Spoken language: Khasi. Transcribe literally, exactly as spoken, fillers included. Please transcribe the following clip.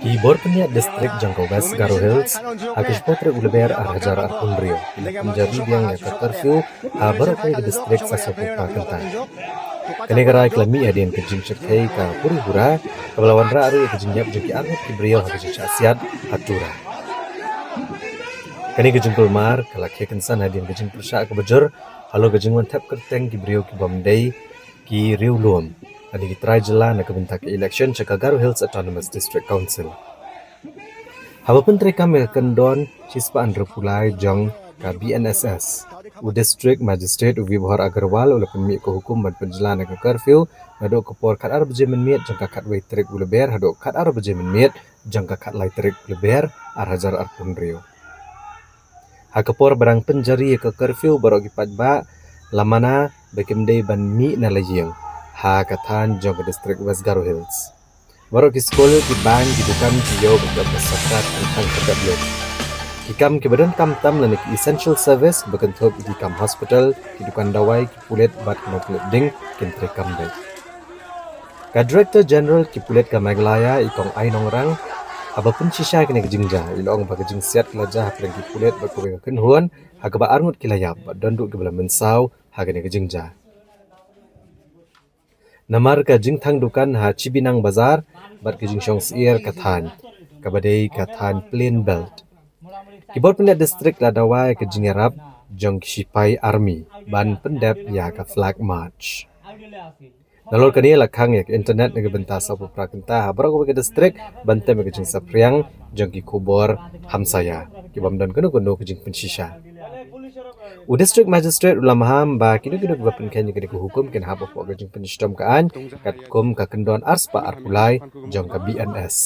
Ki bor pynïaid district jong ka West Garo Hills ha ka shiphew tarik u Lber ar hajar arphew hynriew ki la pynjari biang ïa ka curfew ha baroh kawei ka district sa sawphew phra kynta. Kane ka rai ka la mih hadien ka jingshyrkhei ka puri pura kaba la wanrah ruh ïa ka jingïap jong ki arngut ki briew ha ka jingshah siat ha Tura. Kane ka jingkulmar ka la khie kynsan hadien ka jingpyrshah kaba jur halor ka jingwan thep kyrteng ki briew ki bym dei ki riewlum lane ki trai jylla na ka bynta ka election sha ka Garo Hills Autonomous District Council. Haba pyntreikam ïa ka kyndon shispah hynriewphew lai jong ka B N S S, u District Magistrate u Vibhor Agarwal u la pynmih ka hukum ban pynjlan ïa ka curfew naduh ka por khatar baje mynmiet jong ka khatwei tarik u Lber haduh khatar baje mynmiet jong ka khatlai tarik u Lber ar hajar arphew hynriew. Ha ka por ba dang pynjari ïa ka curfew baroh ki paidbah la mana ba kim dei ban mih na la ïing ha ka thaiñ jong ka district West Garo Hills. Baroh ki skul, ki bank, ki dukan ki ïoh ban dep ban sah kat tang ka dep lut. Ki kam kiba donkam tam lane ki essential service ba kynthup ïa ki kam hospital, ki dukan dawai, ki pulit bad ki nongpynlip ding kin treikam beit. Ka Director General ki pulit ka Meghalaya i Kong Ai Nongrang haba pynshisha ïa kane ka jingjia i la ong ba ka jingsiat ka la jia hapdeng ki pulit bad kawei ka kynhun ha kaba arngut ki la ïap bad don ruh kiba la mynsaw ha kane ka jingjia. Namar ka jingthang dukan ha Chibinang Bazar bad ka jingshong syiar ka thaiñ kaba dei ka thaiñ Plain Belt, ki bor pynïaid district la dawa ïa ka jingïarap jong ki shipai army ban pyndep ïa ka flag march. Nalor kane la khang ïa ka internet na ka bynta sawphew phra kynta ha baroh kawei ka district ban tem ïa ka jingsaphriang jong ki khubor hamsaïa ki bym don kano kano ka jingpynshisha. U District Magistrate u la maham ba kino kino kiba pynkheiñ ïa kane ka hukum kin hap hapoh ka jingpynshitom ka aiñ katkum ka kyndon arspah arphew lai jong ka B N S.